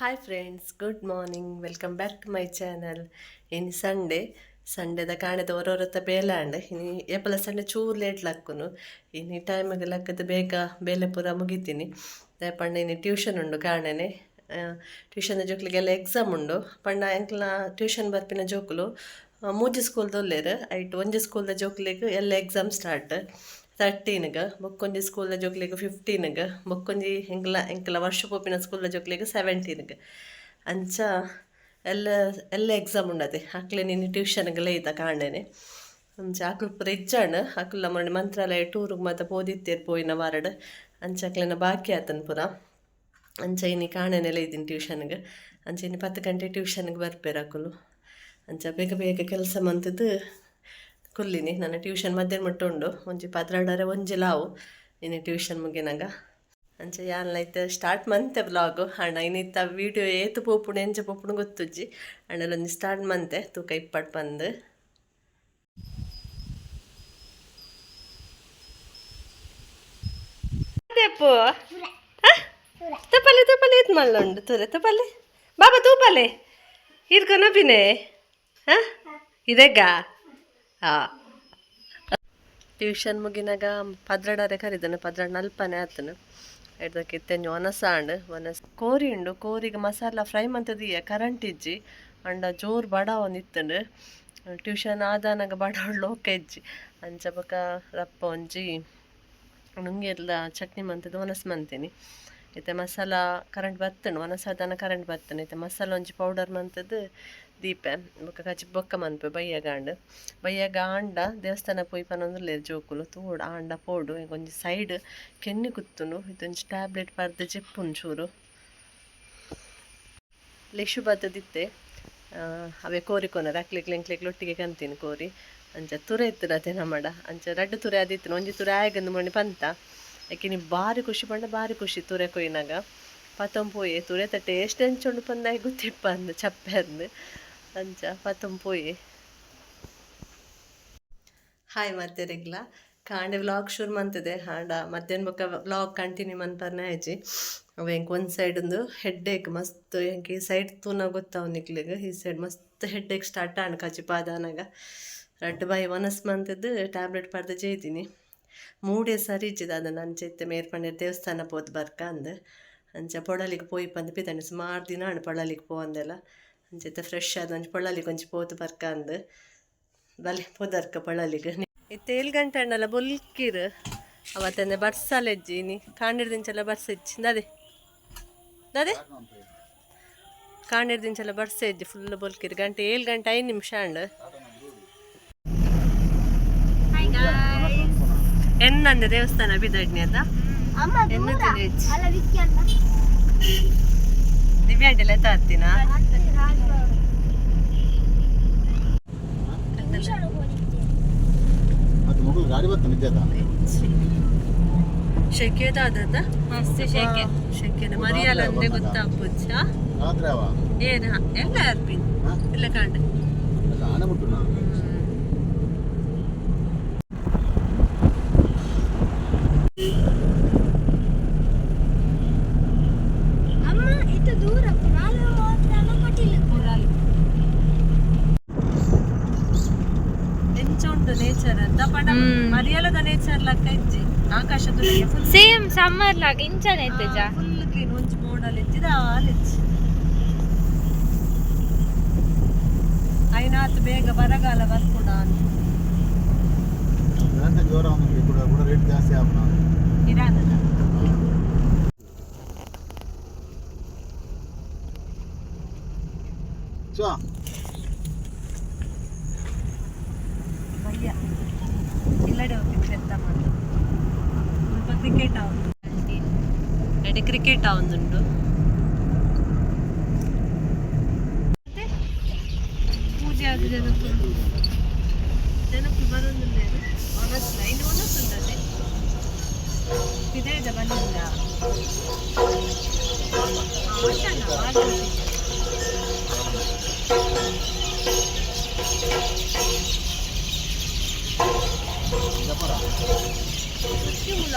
Hi friends, good morning, welcome back to my channel. ಇನಿ Sunday, ಸಂಡೇದ ಕಾಣೆದ ಒರೊರತ್ತ ಬೇಲೆ ಆಂಡ್. ಇನಿ ಏಪಲ ಸಂಡೆ ಚೂರು ಲೇಟ್ ಲಕ್ಕುನು. ಇನಿ ಟೈಮಿಗೆ ಲಕ್ಕದ ಬೇಗ ಬೇಲೆ ಪೂರ ಮುಗಿತೀನಿ. ಪಂಡ ಇನಿ ಟ್ಯೂಷನ್ ಉಂಡು ಕಾಣೆನೆ. ಟ್ಯೂಷನ್ ಜೋಕ್ಲಿಗೆಲ್ಲ ಎಕ್ಸಾಮ್ ಉಂಡು. ಪಂಡ ಎಂಕ್ಲ ಟ್ಯೂಷನ್ ಬರ್ಪಿನ ಜೋಕುಲು ಮೂಜಿ ಸ್ಕೂಲ್ದೊಲ್ಲೆರ್. ಐಟ್ ಒಂಜಿ ಸ್ಕೂಲ್ದ ಜೋಕ್ಲಿಗ್ ಎಲ್ಲ ಎಕ್ಸಾಮ್ ಸ್ಟಾರ್ಟ್ 13ಗ್, ಬೊಕ್ಕೊಂಜಿ ಸ್ಕೂಲ್ದ ಜೋಕ್ಲಿಗ್ 15ಗ್, ಬೊಕ್ಕೊಂಜಿ ಎಂಕ್ಲ ಎಂಕ್ಲ ವರ್ಷ ಪೋಪಿನ ಸ್ಕೂಲ್ದ ಜೋಕ್ಲಿಗ್ 17ಗ್. ಅಂಚ ಎಲ್ಲ ಎಲ್ಲ ಎಕ್ಸಾಮ್ ಉಂಡತೆ. ಅಕ್ಲೆನ್ ಇನಿ ಟ್ಯೂಷನ್ಗ್ ಲೈತ ಕಾಂಡೆನೆ. ಅಂಚ ಅಕ್ಲು ಪೂರ ಇಜ್ಜಾಂಡ್. ಅಕುಲು ಮೊನ್ನೆ ಮಂತ್ರಾಲಯ ಟೂರ್ಗ್ ಮಾತ ಪೋದಿತ್ತೆರ್ ಪೋಯಿನ ವಾರಡ್. ಅಂಚ ಅಕ್ಲೆನ ಬಾಕಿ ಆತನ್ ಪೂರ. ಅಂಚ ಇನಿ ಕಾಣೆನೆ ಲೈದಿನಿ ಟ್ಯೂಷನ್ಗ್. ಅಂಚ ಇನಿ 10 ಗಂಟೆ ಟ್ಯೂಷನ್ಗೆ ಬರ್ಪೆರ್ ಅಕುಲು. ಅಂಚ ಬೇಗ ಬೇಗ ಕೆಲಸ ಮಂತುದು ಕುಲ್ಲಿನಿ. ನನ್ನ ಟ್ಯೂಷನ್ ಮಧ್ಯಾಹ್ನ ಮುಟ್ಟ ಉಂಡು. ಒಂಜಿ 12:30 ಒಂಜಿ ಲಾವು ಇನಿ ಟ್ಯೂಷನ್ ಮುಗಿನಾಗ. ಅಂಚ ಯಾನ್ಲ ಇತ್ತೆ ಸ್ಟಾರ್ಟ್ ಮಂತೆ ವ್ಲಾಗ್. ಅಣ್ಣ ಇನ್ನಿತ್ತ ವೀಡಿಯೋ ಏತು ಪೋಪುಂಡು ಎಂಚ ಪೋಪುಂಡು ಗೊತ್ತುಜ್ಜಿ. ಅಣ್ಣಲೊಂಜಿ ಸ್ಟಾರ್ಟ್ ಮಂತೆ ತೂಕ ಇಪ್ಪಡ್ ಪಂದ್. ಅಪ್ಪು ತಪ್ಪಲೆ ತಪ್ಪಲೆ ಏತ್ ಮಲ್ಲುಂಡು ತೂಲೆ ತಪ್ಪಲೆ ಬಾಬಾ ತೂಪಲೆ ಇರ್ಕೊನ ಬಿನೆ. ಹಾಂ ಇದೆಗ. ಹಾಂ, ಟ್ಯೂಷನ್ ಮುಗಿನಾಗ 12:30 ಕರಿದನು, 12:40 ಆತನು. ಎಡ್ದಕ್ಕೆ ಇತ್ತೆಂಜಿ ಒನಸ ಆಂಡ್. ಒನಸ್ ಕೋರಿ ಉಂಡು. ಕೋರಿಗೆ ಮಸಾಲ ಫ್ರೈ ಮಂತದೀಯ. ಕರೆಂಟ್ ಇಜ್ಜಿ. ಅಂಡ ಜೋರು ಬಡ ಒಂದಿತ್ತಂಡು. ಟ್ಯೂಷನ್ ಆದಾನಾಗ ಬಡ ಲೋಕ ಇಜ್ಜಿ. ಅಂಚ ಬೊಕ ರಪ್ಪ ಒಂಜಿ ನುಂಗೆಲ್ಲ ಚಟ್ನಿ ಮಂತದ್ದು ಒನಸ್ ಮಂತೀನಿ. ಇತ್ತೆ ಮಸಾಲ ಕರೆಂಟ್ ಬತ್ತಂಡು. ಒನಸಾದಾನ ಕರೆಂಟ್ ಬತ್ತಂಡು. ಇತ್ತೆ ಮಸಾಲ ಒಂಜಿ ಪೌಡರ್ ಮಂತದ್ದು ದೀಪೆ. ಬೊಕ್ಕ ಕಚಿ ಬೊಕ್ಕ ಮನ್ಪೆ ಬಯ್ಯಗಾಂಡ್. ಬಯ್ಯಗ ಆಂಡ ದೇವಸ್ಥಾನ ಪೋಯಿ ಪನೊಂದುಲ್ಲೆರ್ ಜೋಕುಲು. ತೋಡು ಆಂಡ ಪೋಡು. ಈಗ ಒಂಜಿ ಸೈಡ್ ಕೆನ್ನಿ ಕುತ್ತುಂಡು. ಇದೊಂಜಿ ಟ್ಯಾಬ್ಲೆಟ್ ಪರ್ದು ಜೆಪ್ಪುಂಡು ಚೂರು. ಲಿಶು ಬತ್ತದಿತ್ತೆ. ಅವೇ ಕೋರಿ ಕೊನರ ಅಕ್ಲೆಗ್ ಎಂಕ್ಲೆಗ್ ಒಟ್ಟಿಗೆ ಕಂತೀನಿ ಕೋರಿ. ಅಂಚ ತುರೆ ಇತ್ತು ನಮ್ಮಡ. ಅಂಚ ರಡ್ಡ್ ತುರೆ ಅದಿತ್ತು. ಒಂಜಿ ತುರೆ ಆಯಗಂದು ಮೊನ್ನೆ ಪಂತ. ಯಾಕೆ ಬಾರಿ ಖುಷಿ ಪಂಡ ಬಾರಿ ಖುಷಿ ತುರೆ ಕೊಯ್ನಾಗ. ಪತೊಂಪೋಯೆ ತುರೆತ ಟೇಸ್ಟ್ ಎಂಚುಂಡು ಪಂದಾಯಿ ಗೊತ್ತಿಪ್ಪ ಅಂದ್ ಚಪ್ಪೆ ಅಂದ್. ಅಂಚ ಪತೊಂಪೋಯೆ. ಹಾಯ್ ಮಾತೆರೆಗ್ಲ. ಕಾಂಡೆ ವ್ಲಾಗ್ ಶುರು ಮಂತದೆ. ಹಾಂಡ ಮಧ್ಯಾಹ್ನ ಬೊಕ್ಕ ವ್ಲಾಗ್ ಕಂಟಿನ್ಯೂ ಮನ್ಪರ್ನೆ ಆಯ್ಜಿ. ಅವು ಎಂಕ್ ಒಂದು ಸೈಡ್ ಒಂದು ಹೆಡ್ಡೇಕ್ ಮಸ್ತ್. ಎಂಕ್ ಈ ಸೈಡ್ ತೂನ ಗೊತ್ತಾವು ನಿಕ್ಲೆಗ್. ಈ ಸೈಡ್ ಮಸ್ತ್ ಹೆಡ್ಡೇಕ್ ಸ್ಟಾರ್ಟ್ ಆಂಡ್ ಕಚಿಪಾದಾನಾಗ. ರಡ್ಡ್ ಬಾಯಿ ಒನಸ್ ಮಂತದ್ದು ಟ್ಯಾಬ್ಲೆಟ್ ಪರ್ದು ಜೇದಿನಿ. ಮೂಡೆ ಸರಿ ಇಜ್ಜಿದ. ಅದನ್ನು ಅಂಚ ಇತ್ತೆ ಮೇರ್ ಪಂಡೆರ್ ದೇವಸ್ಥಾನ ಪೋದು ಬರ್ಕ ಅಂದ್. ಅಂಚ ಪೊಳಲಿಗೆ ಪೋಯಿ ಪಂದ್ ಪಿದನೆ. ಸುಮಾರು ದಿನ ಆಂಡ್ ಪೊಳಲಿಗೆ ಪೋವಂದೆಲ್ಲ. ಅಂಚ ಇತ್ತೆ ಫ್ರೆಶ್ ಆದ್ ಒಂಜಿ ಪೊಳಲಿಗೆ ಒಂಜಿ ಪೋದು ಬರ್ಕ ಅಂದ್. ಬಲೆ ಪೋದರ್ಕ ಪೊಳಲಿಗೆ. ಇತ್ತೆ 7 ಗಂಟೆ ಆಂಡಲ ಬೊಲ್ಕಿರ್. ಅವತ್ತಂದೆ ಬರ್ಸಾಲೆಜ್ಜಿ ಇನಿ. ಕಾಂಡಿರ್ದಿಂಚಲ ಬರ್ಸೆಜ್ಜಿ. ದಾದೆ ದಾದೆ ಕಾಂಡಿರ್ದಿಂಚಲ ಬರ್ಸೆಜ್ಜಿ. ಫುಲ್ ಬೊಲ್ಕಿರ್. ಗಂಟೆ 7 ಗಂಟೆ 5 ನಿಮಿಷ ಆಂಡ್. Hi guys. ಎನ್ನಂದೆ ದೇವಸ್ಥಾನ ಬಿದಡ್ನಿ ಅದ. ಅಮ್ಮ ಎನ್ನ ದೂರ. ತಿನೇಜ್. ಅಲ್ಲ ವಿಕ್ಕಿ ಅಲ್ಲ. ದಿವ್ಯಾಂಡಿಲ ಎತ್ತಾತ್ತೀನಾ? ಅದು ಮಗಳು ಗಾಡಿ ಬರ್ತಾನೆ ನಿಜದ. ಶೆಕೆದ ಆದದ. ಮಸ್ತ್ ಶೆಕೆ. ಶೆಕೆದ ಮರಿಯಾಲಂದೆ ಗೊತ್ತಾಪುಜ್ಜ. ರಾತ್ರಿ ಅವ. ಏನ ಎಲ್ಲ ಅರ್ಪಿನ್. ಹಾ? ಇಲ್ಲ ಕಾಂಡ. ಆನೆ ಮುಟ್ಟು ನಾ. ಅಮ್ಮ ಇದು ದೂರ ಪುರಾಲ ಹೋದ್ರಾಗ ಕಟೀಲು. ಎಂಚ ಉಂಟು ನೇಚರ್ ಅಂತ ಪಂಡ ಮರಿಯಾಲದ ನೇಚರ್ ಲಕ್ಕ ಇಜ್ಜಿ. ಆಕಾಶ ಫುಲ್ ಸೇಮ್ ಸಮ್ಮರ್ ಲಾಗ ಇಂಚನೆ ಇತ್ತಜ. Full clean. ಒಂಜಿ ಮೋಡಲ್ ಇಜ್ಜಿ ದಾಲ್ ಇಜ್ಜಿ. ಐನಾತ್ ಬೇಗ ಬರಗಾಲ ಬರ್ಪುಡ ಅಂತ. ಗಂಟೆ ಜೋರ ಅವನಿಗೆ ಕೂಡ ಕೂಡ ರೇಟ್ ಜಾಸ್ತಿ ಆಪುನ. ಇರಾನದ. ಚಾ. ಭಯ್ಯ ಇಲ್ಲಡೆ ಹೋಗ್ತಿದ್ರೆ ಎಂತ ಮಾಡು. ಸ್ವಲ್ಪ ಕ್ರಿಕೆಟ್ ಆവുಂದು. ಎಡೆ ಕ್ರಿಕೆಟ್ ಆವೊಂದುಂಡು. ಮತ್ತೆ ಪೂಜೆ ಆದ ಜನಕ್ಕುಲು ಜನಕ್ಕುಲು ಬರೋದಿಲ್ಲ. ಒನಸ್ಲ ಇನ್ನು ಒನಸ್ ಉಂಡತೆ. ಪಿದೈದ ಬಲ್ಲಿಲ್ಲ. ಆಟನ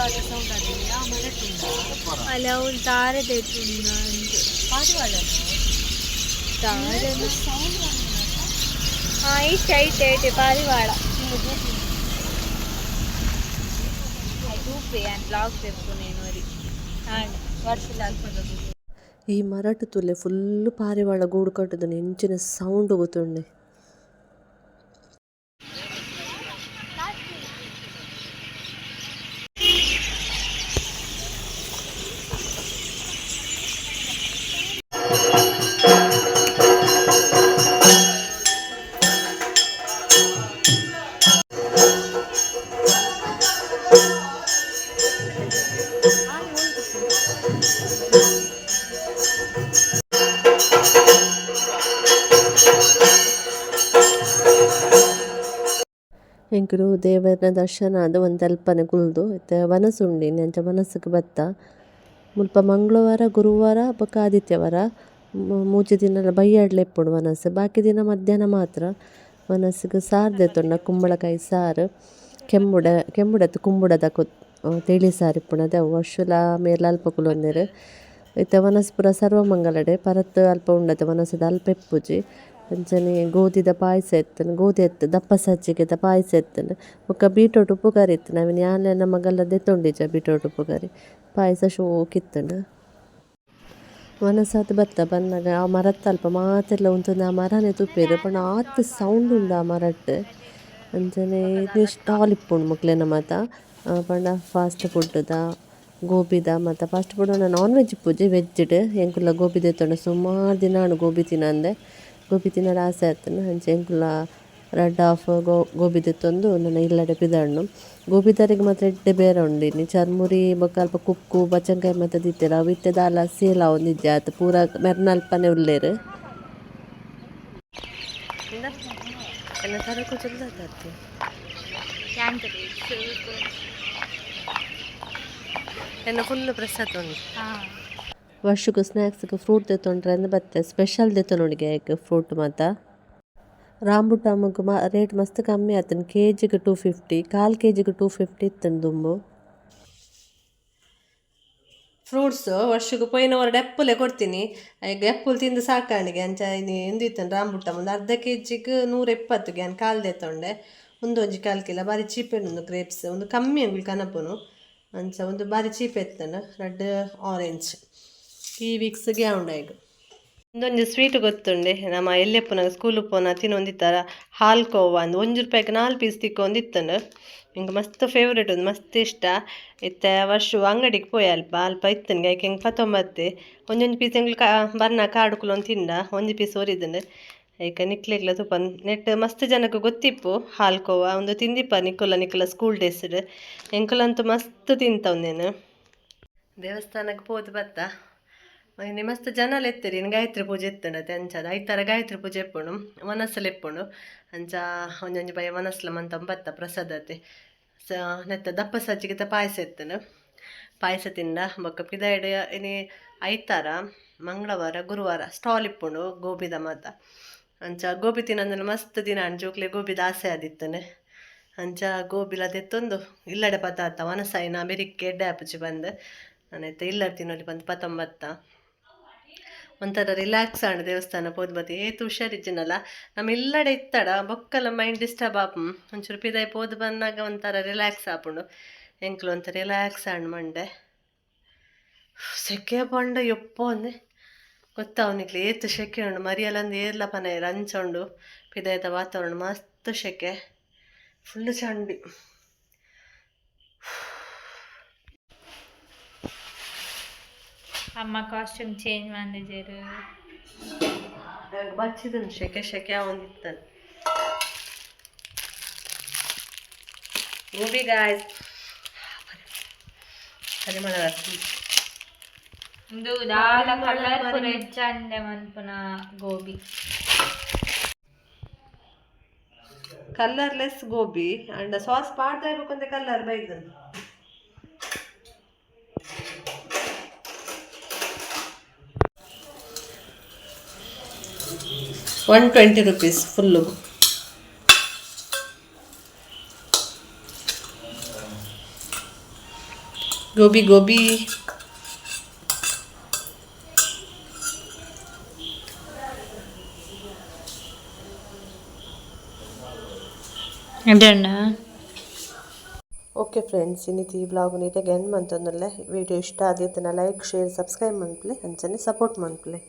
ಆಟ. ಸೌಂಡ್ ಆಗಿದೆ. ಯಾವ ಮರಟುಂಡ. ಅಲ್ಲ ಅವ್ಳು ದಾರದ ಅಂದು. ಹಾ ಇಷ್ಟ ಐತೆ ಐತೆ ಪಾರಿವಾಳ. ತೂಪೆ ಬ್ಲಾಗ್ ತೆಪ್ಪುನೇನು ವರ್ಷ. ಈ ಮರಟ್ ತೂಲೆ ಫುಲ್ ಪಾರಿವಾಳ ಗೂಡು ಕಟ್ಟುದನ್ನು ಎಂಚಿನ ಸೌಂಡ್ ಗೊತ್ತುಂಡೆ. ಎಂಕುಲು ದೇವರ ದರ್ಶನ ಆದ್ ಒಂತೆ ಅಲ್ಪನೆ ಕುಲ್ದು ಇತ್ತೆ ವನಸ್ ಉಂಡು ಇನಿ, ಅಂಚ ವನಸ್ಗ್ ಬತ್ತ. ಮುಲ್ಪ ಮಂಗಳವಾರ, ಗುರುವಾರ ಬೊಕ ಆದಿತ್ಯವಾರ ಮೂಜಿ ದಿನಲ ಬಯ್ಯಾಡ್ಲ ಇಪ್ಪುಂಡು ವನಸ್, ಬಾಕಿ ದಿನ ಮಧ್ಯಾಹ್ನ ಮಾತ್ರ. ವನಸ್ಗ್ ಸಾರು ದೆತ್ತೊಂಡ, ಕುಂಬಳಕಾಯಿ ಸಾರು, ಕೆಂಬುಡೆ ಕೆಂಬುಡತ್ ಕುಂಬುಡದ ತಿಳಿ ಸಾರು ಇಪ್ಪುಂಡು ಅದೇ. ಅವು ವರ್ಷಲ ಮೇಲ್ ಅಲ್ಪ ಕುಲೊಂದೆರ್. ಇತ್ತೆ ವನಸ್ ಪೂರ ಸರ್ವಮಂಗಲಡೆ ಪರತ್ ಅಲ್ಪ ಉಂಡತೆ, ವನಸದ ಅಲ್ಪ ಇಪ್ಪುಜಿ. ಅಂಚನೆ ಗೋಧಿದ ಪಾಯಸ ಇತ್ತುಂಡು, ಗೋಧಿ ಇತ್ತು, ದಪ್ಪ ಸಜ್ಜಿಗೆದ ಪಾಯಸ ಇತ್ತುಂಡು, ಬೊಕ್ಕ ಬೀಟ್ರೋಟ್ ಉಪ್ಪುಕರಿ ಇತ್ತುಂಡು. ಅವೆನ್ ಯಾನ್ ಎನ್ನ ಮಗಲ್ಲ ದೆತ್ತೊಂಡಿಜ. ಬೀಟ್ರೋಟ್ ಉಪ್ಪುಕರಿ ಪಾಯಸ ಶೋಕಿತ್ತುಂಡು. ವನಸಾದ್ ಬತ್ತ ಬನ್ನಗ ಆ ಮರತ್ತ ಅಲ್ಪ ಮಾತೆರ್ಲ ಉಂತೊಂದು ಆ ಮರನೆ ತೂಪೆರ್, ಪಂಡ ಆತ್ ಸೌಂಡ್ ಉಂಡು ಆ ಮರಟ್. ಅಂಚನೆ ಸ್ಟಾಲ್ ಇಪ್ಪುಂಡು ಮೊಕ್ಲೆನ ಮಾತ, ಪಂಡ ಫಾಸ್ಟ್ ಫುಡ್ದ, ಗೋಬಿದ ಮಾತ. ಫಾಸ್ಟ್ ಫುಡ್ ನಾನ್ ವೆಜ್ ಇಪ್ಪುಜಿ, ವೆಜ್ಡ್. ಎಂಕುಲ ಗೋಬಿ ದೆತ್ತೊಂಡ, ಸುಮಾರು ದಿನ ಆಂಡ್ ಗೋಬಿ ತಿನಂದೆ. ಗೋಬಿ ತಿನರೆ ಆಸೆ ಆತುಂಡು. ಅಂಚ ಎಂಕುಲ ರಡ್ಡ್ ಹಾಫ್ ಗೋಬಿ ದೆತ್ತೊಂದು ನನ ಇಲ್ಲಡೆ ಪಿದಡ್ನು. ಗೋಬಿದರೆಗ್ ಮಾತ್ರ ಎಡ್ಡೆ ಬೇರ ಉಂಡು ಇನಿ. ಚರ್ಮುರಿ ಬೊಕ ಅಲ್ಪ ಕುಕ್ಕು ಬಚಂಕಾಯಿ ಮಾತ ದೀತೆರ್. ಅವು ಇತ್ತೆ ದಾಲ ಸೇಲ್ ಆವೊಂದಿಜ್ಜಿ ಆತ್, ಪೂರ ಮೆರ್ನ ಅಲ್ಪನೆ ಉಲ್ಲೆರ್. ಎನ್ನ ತರಕು ಚಂದ. ಎನ್ನ ಫುಲ್ ಪ್ರಸಾದ ಉಂಡು. ವರ್ಷಕ್ಕೂ ಸ್ನ್ಯಾಕ್ಸ್ಗೆ ಫ್ರೂಟ್ ದೆತ್ತೊಂಡ್ರೆ ಅಂದ್ ಬತ್ತೆ, ಸ್ಪೆಷಲ್ ದೆತ್ತೊನೊಡಿಗೆ ಐಕ್ ಫ್ರೂಟ್ ಮಾತ. ರಾಂಬುಟಾಮಗ್ ಮಾ ರೇಟ್ ಮಸ್ತ್ ಕಮ್ಮಿ ಆತುಂಡು, ಕೆ ಜಿಗ್ 250, ಕಾಲ್ ಕೆ ಜಿಗ್ 250 ಇತ್ತುಂಡು ದುಂಬು. ಫ್ರೂಟ್ಸ್ ವರ್ಷಕ್ಕೆ ಪೋಯಿನ ಹೊರಡು ಎಪ್ಪುಲೆ ಕೊಡ್ತೀನಿ. ಈಗ ಎಪ್ಪುಲು ತಿಂದು ಸಾಕಾಣಿಗೆ. ಅಂಚ ಇನಿ ಇಂದು ಇತ್ತುಂಡು ರಾಂಬುಟಾಮ್, ಒಂದು ಅರ್ಧ ಕೆ ಜಿಗ್ 120ಗೆ ಯಾನ್ ಕಾಲ್ ದೆತ್ತೊಂಡೆ. ಉಂದೊಂಜಿ ಕಾಲ್ ಕಿಲೋ ಬಾರಿ ಚೀಪ್ ಉಂಡು. ಗ್ರೇಪ್ಸ್ ಒಂದು ಕಮ್ಮಿ ಅಂಗುಲು ಕನಪುನು, ಅಂಚ ಒಂದು ಬಾರಿ ಚೀಪ್ ಎತ್ತುಂಡು. ರಡ್ಡ್ ಆರೆಂಜ್ ಈ ವೀಕ್ಸ್ಗೆ ಉಂಡು. ಈಗ ಒಂದೊಂಜಿ ಸ್ವೀಟ್ ಗೊತ್ತುಂಡೆ, ನಮ್ಮ ಎಲ್ಲೆಪ್ಪುನಾಗ ಸ್ಕೂಲ್ ಪೋನ ತಿನ್ನೊಂದಿತ್ತರ ಹಾಲ್ಕೋವಾ ಅಂದ್. 1 ರೂಪಾಯಿಗೆ ನಾಲ್ ಪೀಸ್ ತಿಕ್ಕೊಂದಿತ್ತುಂಡು. ಎಂಕ್ ಮಸ್ತ್ ಫೇವ್ರೇಟ್ ಉಂದು, ಮಸ್ತ್ ಇಷ್ಟ. ಇತ್ತೆ ವರ್ಷ ಅಂಗಡಿಗೆ ಪೋಯಿ ಅಲ್ಪ ಅಲ್ಪ ಇತ್ತುಂಡು, ಐಕ್ ಎಂಕ್ ಪತ್ತೊಂಬತ್ತೆ. ಒಂಜೊಂಜಿ ಪೀಸ್ ಎಂಕ್ಲು ಕಾ ಬರ್ನ ಕಾರ್ಡ್ ಕುಲೊಂದು ತಿಂಡ, ಒಂಜಿ ಪೀಸ್ ಒರಿದುಂಡು. ಐಕ ನಿಕ್ಲೆಗ್ಲ ತೂಪ ನೆಟ್ ಮಸ್ತ್ ಜನಕ್ಕೆ ಗೊತ್ತಿಪ್ಪು ಹಾಲ್ಕೋವಾ. ಒಂದು ತಿಂದಿಪ್ಪ ನಿಕುಲ ನಿಕುಲ ಸ್ಕೂಲ್ ಡೇಸ್ಡ್. ಎಂಕುಲಂತೂ ಮಸ್ತ್ ತಿಂತವ್. ದೇವಸ್ಥಾನಕ್ಕೆ ಪೋದು ಬತ್ತ. ಇನಿ ಮಸ್ತ್ ಜನಲ ಇತ್ತೆರ್. ಇನಿ ಗಾಯತ್ರಿ ಪೂಜೆ ಇತ್ತುಂಡತೆ, ಅಂಚಾದ್ ಐತಾರ ಗಾಯತ್ರಿ ಪೂಜೆ ಇಪ್ಪುಂಡು, ವನಸಲ ಇಪ್ಪುಂಡು. ಅಂಚ ಒಂಜೊಂಜಿ ಬಯ್ಯ ವನಸ್ಲ ಮಂತೊಂದು ಬತ್ತ. ಪ್ರಸಾದತೆ ಸ ನೆತ್ತ ದಪ್ಪ ಸಜ್ಜಿಗೆತ ಪಾಯಸ ಇತ್ತುಂಡು, ಪಾಯಸ ತಿಂದ. ಬೊಕ್ಕ ಪಿದಾಯ್ಡ್ ಇನಿ ಐತಾರ, ಮಂಗಳವಾರ, ಗುರುವಾರ ಸ್ಟಾಲ್ ಇಪ್ಪುಂಡು ಗೋಬಿದ ಮಾತ. ಅಂಚ ಗೋಬಿ ತಿನ್ನಂದ್ರೆ ಮಸ್ತ್ ದಿನ ಆಂಡ್, ಜೋಕ್ಲೆ ಗೋಬಿದ ಆಸೆ ಆದಿತ್ತುಂಡು. ಅಂಚ ಗೋಬಿಲ ದೆತ್ತೊಂದು ಇಲ್ಲಡೆ ಪತಾತ. ವನಸಾಯಿನ ಬೆರಿಕ್ಕೆ ಎಡ್ಡೆ ಆಪುಜಿ ಬಂದು ನಾನೈತೆ ಇಲ್ಲಡೆ ತಿನ್ನೊಲಿ ಬಂದು ಪತ್ತೊಂಬತ್ತ. ಒಂಥರ ರಿಲ್ಯಾಕ್ಸ್ ಆಂಡ್ ದೇವಸ್ಥಾನ ಪೋದು ಬತ್ತಿ. ಏತ್ ಹುಷಾರಿಜ್ಜಿನಲ್ಲ ನಮ್ಮ ಇಲ್ಲಡೆ ಇತ್ತಡ ಬೊಕ್ಕಲ ಮೈಂಡ್ ಡಿಸ್ಟರ್ಬ್ ಆಪು. ಒಂಚೂರು ಪಿದಾಯಿ ಪೋದು ಬಂದಾಗ ಒಂಥರ ರಿಲ್ಯಾಕ್ಸ್ ಆಪುಂಡು. ಎಂಕ್ಲು ಒಂಥರ ರಿಲ್ಯಾಕ್ಸ್ ಆಂಡ್ ಮಂಡೆ. ಸೆಕೆ ಪಂಡ ಯಪ್ಪೋ ಅಂದೆ ಗೊತ್ತಾವ್ ನಿಕ್ಲೆ ಏತ್ ಸೆಕೆ ಉಂಡು. ಮರಿಯಲಂದು ಏರ್ಲ ಪನಯೆರ್, ಅಂಚ ಉಂಡು ಪಿದಾಯ್ದ ವಾತಾವರಣ. ಮಸ್ತ್ ಸೆಕೆ, ಫುಲ್ ಚಂಡಿ. ಅಮ್ಮ ಕಾಸ್ಟ್ಯೂಮ್ ಚೇಂಜ್ ಮಾಡಿದ್ದೀರು. ಬಚ್ಚಿದನು ಶೆಕೆ ಶೆಕೆ ಆವೊಂದಿತ್ತನು. ಗೋಬಿ ಗಾಯ್ಸ್, ಪರಿಮಳ. ಇಂದು ದಾಲ ಕಲರ್ ಪೂರ ಹೆಚ್ಚಂದೆ ಮನ್ಪುನ gobi. Colourless gobi and sauce ಪಾಡ್ದ ಕೊಂತೆ ಕಲರ್ ಬೈದನ್. ₹120 full. Gobi gobi. ಅಡ್ಡಣ್ಣ. ಓಕೆ ಫ್ರೆಂಡ್ಸ್, ಇನ್ನಿತಿ ಈ ವ್ಲಾಗ್ ನೀಟಾಗಿ ಎಂಡ್ ಮಂತೊಂದುಲ್ಲೆ. ವಿಡಿಯೋ ಇಷ್ಟ ಆದಿತ್ತನ ಲೈಕ್, ಶೇರ್, ಸಬ್ಸ್ಕ್ರೈಬ್ ಮನ್ಪುಲೆ, ಅಂಚನೆ ಸಪೋರ್ಟ್ ಮನ್ಪುಲೆ.